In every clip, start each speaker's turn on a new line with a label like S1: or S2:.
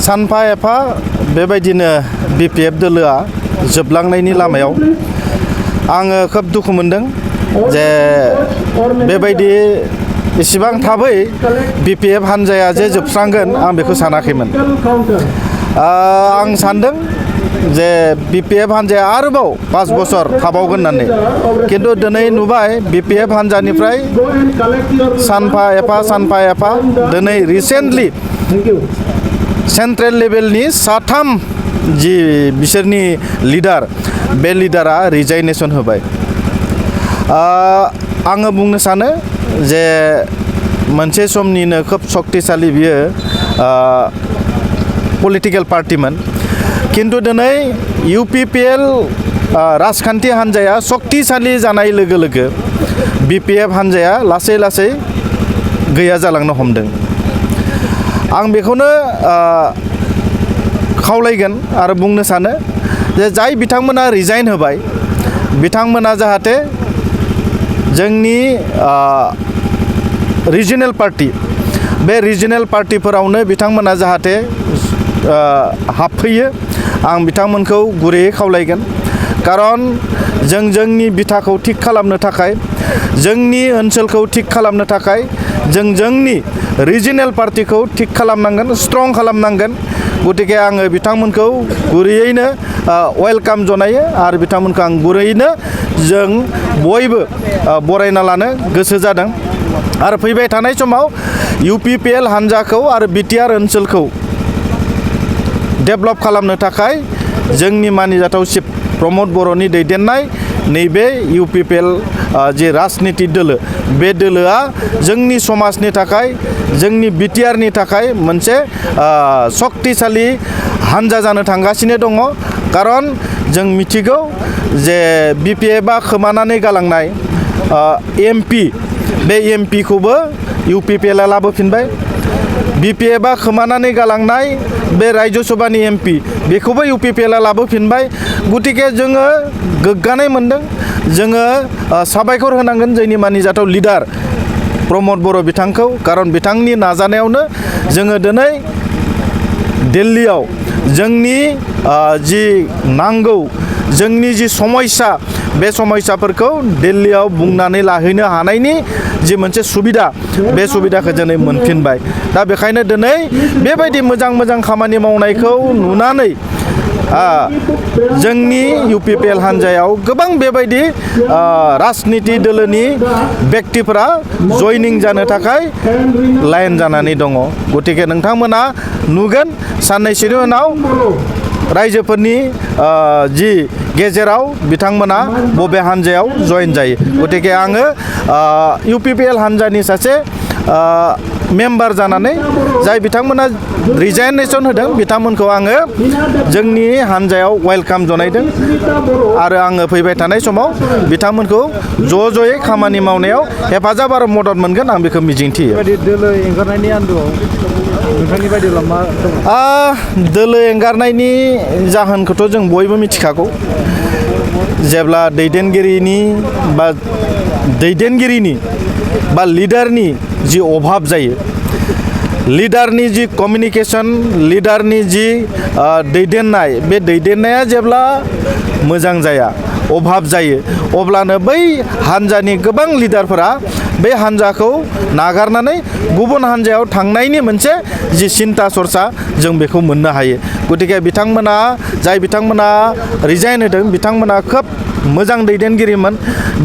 S1: सानफा एफा बेबायदिनो बिपिएफ दोलोआ जोबलांनायनि लामायाव आङो खोब दुखु मोनदों जे बेबायदि इसिबां थाबै बिपिएफ हानजाया जे जोबस्रांगोन आं बेखौ सानाखैमोन। आं सानदों जे बिपिएफ हानजाया आरोबाव 5 बोसोर थाबावगोन होननानै, किन्तु दिनै नुबाय बिपिएफ हानजानिफ्राय सानफा एफा दिनै रिसेन्टलि सेन्ट्रेल लेभेलनि 3 जि बिसोरनि लिडार, बे लिडारा रिजाइनेसन होबाय। आङो बुंनो सानो जे मोनसे समनिनो खोब शक्तिशाली बियो पलिटिकेल पार्टिमोन, किन्तु दिनै इउपिपिएल राजखान्थि हान्जाया शक्तिशाली जानाय लोगो लोगो बिपिएफ हान्जाया लासै लासै गैया जालांनो हमदों। आं बेखौनो खावलायगोन आरो बुंनो सानो जे जाय बिथांमोना रिजाइन होबाय बिथांमोना जाहाथे जोंनि रिजनेल पार्टि, बे रिजनेल पार्टिफोरावनो बिथांमोना जाहाथे हाबफैयो, आं बिथांमोनखौ गुरैयै खावलायगोन। खारन जों जोंनि बिथाखौ थिग खालामनो थाखाय, जोंनि ओनसोलखौ थिग खालामनो थाखाय जों जोंनि रिजनेल पार्टिखौ थिग खालामनांगोन, स्ट्रं खालामनांगोन। गतिके आङो बिथांमोनखौ गुरैयैनो वेलकाम जनायो आरो बिथांमोनखौ आं गुरैयैनो जों बयबो बरायना लानो गोसो जादों। आरो फैबाय थानाय समाव इउपिपिएल हान्जाखौ आरो बिटिआर ओनसोलखौ डेभेलप खालामनो थाखाय जोंनि मानिजाथाव चिफ प्रमद बर'नि दैदेननाय नैबे इउपिपिएल जि राजनिति दोलो, बे दोलोआ जोंनि समाजनि थाखाय, जोंनि बिटिआरनि थाखाय मोनसे शक्तिशाली हान्जा जानो थांगासिनो दङ। खारन जों मिथिगौ जे बिपिएफआ खोमानानै गालांनाय एमपि, बे एमपिखौबो इउपिपिएलआ लाबोफिनबाय। बिपिएफआ खोमानानै गालांनाय बे राज्य सभानि एमपि, बेखौबो इउपिपिएलआ लाबोफिनबाय। गतिके जोङो गोग्गानाय मोनदों, जोङो साबायखर होनांगोन जोंनि मानिजाथाव लिडार प्रमद बर' बिथांखौ। खारन बिथांनि नाजानायावनो जोङो दिनै दिल्लीयाव जोंनि जि नांगौ, जोंनि जि समस्या, बे समस्याफोरखौ दिल्लीयाव बुंनानै लाहैनो हानायनि जि मोनसे सुबिदा, बे सुबिदाखौ दिनै मोनफिनबाय। दा बेखायनो दिनै बेबायदि मोजां खामानि मावनायखौ नुनानै जोंनि इउपिपिएल हान्जायाव गोबां बेबायदि राजनिति दोलोनि व्यक्तिफोरा जयनिं जानो थाखाय लाइन जानानै दङ। गतिके नोंथांमोना नुगोन साननैसोनि उनाव रायजोफोरनि जि गेजेराव बिथांमोना बबे हान्जायाव जयेन जायो। गतिके आङो इउपिपिएल हान्जानि सासे मेम्बार जानानै जाय बिथांमोना रिजाइनेसन होदों बिथांमोनखौ आङो जोंनि हान्जायाव वेलकाम जनायदों आरो आङो फैबाय थानाय समाव बिथांमोनखौ ज'यै खामानि मावनायाव हेफाजाब आरो मदद मोनगोन, आं बेखौ मिजिंथियो।
S2: दोलो एंगारनायनि आन्दोआव नोंथांनि बायदिब्ला मा दङ?
S1: दोलो एंगारनायनि जाहोनखौथ' जों बयबो मिथिखागौ। जेब्ला दैदेनगिरिनि बा लिडारनि जि अभाब जायो, लिडारनि जि कमिउनिकेसन, लिडारनि जि दैदेननाय, बे दैदेननाया जेब्ला मोजां जाया, अभाब जायो, अब्लानो बै हान्जानि गोबां लिडारफोरा बे हान्जाखौ नागारनानै गुबुन हान्जायाव थांनायनि मोनसे जि सिन्ता सरसा जों बेखौ मोननो हायो। गतिके जाय बिथांमोना रिजाइन होदों बिथांमोना खोब मोजां दैदेनगिरिमोन।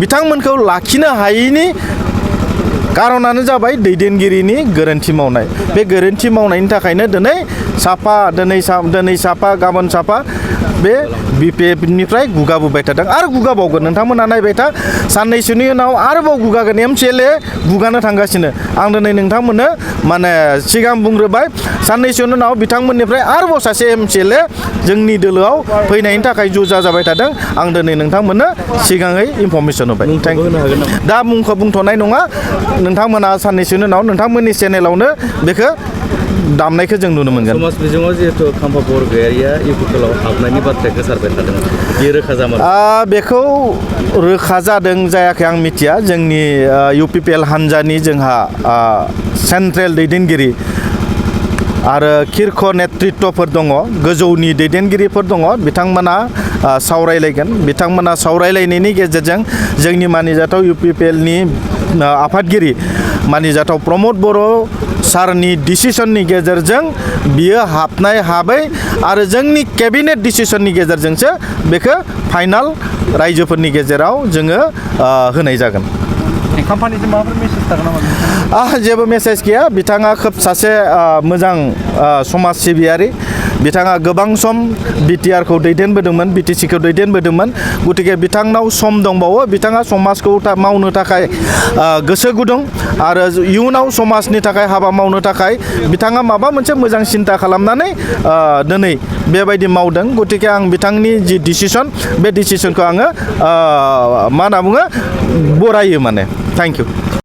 S1: बिथांमोनखौ लाखिनो हायैनि कारनानो जाबाय दैदेनगिरिनि गोरोन्थि मावनाय। बे गोरोन्थि मावनायनि थाखायनो दिनै साफा गाबोन साफा बे बिपिएफनिफ्राय गुगाबोबाय थादों आरो गुगाबावगोन। नोंथांमोना नायबाय था, साननैसोनि उनाव आरोबाव गुगागोन। एमसिएलए गुगानो थांगासिनो। आं दिनै नोंथांमोननो सिगां बुंग्रोबाय, साननैसोनि उनाव बिथांमोननिफ्राय आरोबाव सासे एमसिएलए जोंनि दोलोआव फैनायनि थाखाय जुजा जाबाय थादों। आं दिनै नोंथांमोननो सिगाङै इनफरमेसन होबाय। दा मुंखौ बुंथ'नाय नङा, नोंथांमोना साननैसोनि उनाव नोंथांमोननि चेनेलावनो बेखौ दामनायखौ जों नुनो मोनगोन।
S2: समाज बिजोङाव जिहेतु खाम्फा बरगयारिया इउपिपिएलआव हाबनायनि बाथ्राया गोसारबाय थादों, बेयो रोखा जामार?
S1: बेखौ रोखा जादों जायाखै आं मिथिया। जोंनि इउपिपिएल हान्जानि जोंहा सेन्ट्रेल दैदेनगिरि आरो किर्ख नेतृत्वफोर दङ गोजौनि दैदेनगिरिफोर दङ बिथांमोना सावरायलायगोन बिथांमोना सावरायलायनायनि गेजेरजों जोंनि मानिजाथाव UPPLनि आफादगिरि मानिजाथाव प्रमद बर' सारनि डिसिसननि गेजेरजों बियो हाबनाय हाबै आरो जोंनि केबिनेट डिसिसननि गेजेरजोंसो बेखौ फाइनाल रायजोफोरनि गेजेराव जोङो होनाय जागोन
S3: कम्पानिजों माबाफोर मेसेज थागोन नामा
S1: जेबो मेसेज गैया बिथाङा खोब सासे मोजां समाज सिबियारि बिथाङा गोबां सम BTR खौ दैदेनबोदोंमोन BTC खौ दैदेनबोदोंमोन गतिके बिथांनाव सम दंबावो बिथाङा समाजखौ मावनो थाखाय गोसो गुदुं आरो इयुनाव समाजनि थाखाय हाबा मावनो थाखाय बिथाङा माबा मोनसे मोजां सिन्ता खालामनानै दिनै बेबायदि मावदों गतिके आं बिथांनि जि डिसिसन बे डिसिसनखौ आङो मा होनना बुङो बरायो माने थेंक इउ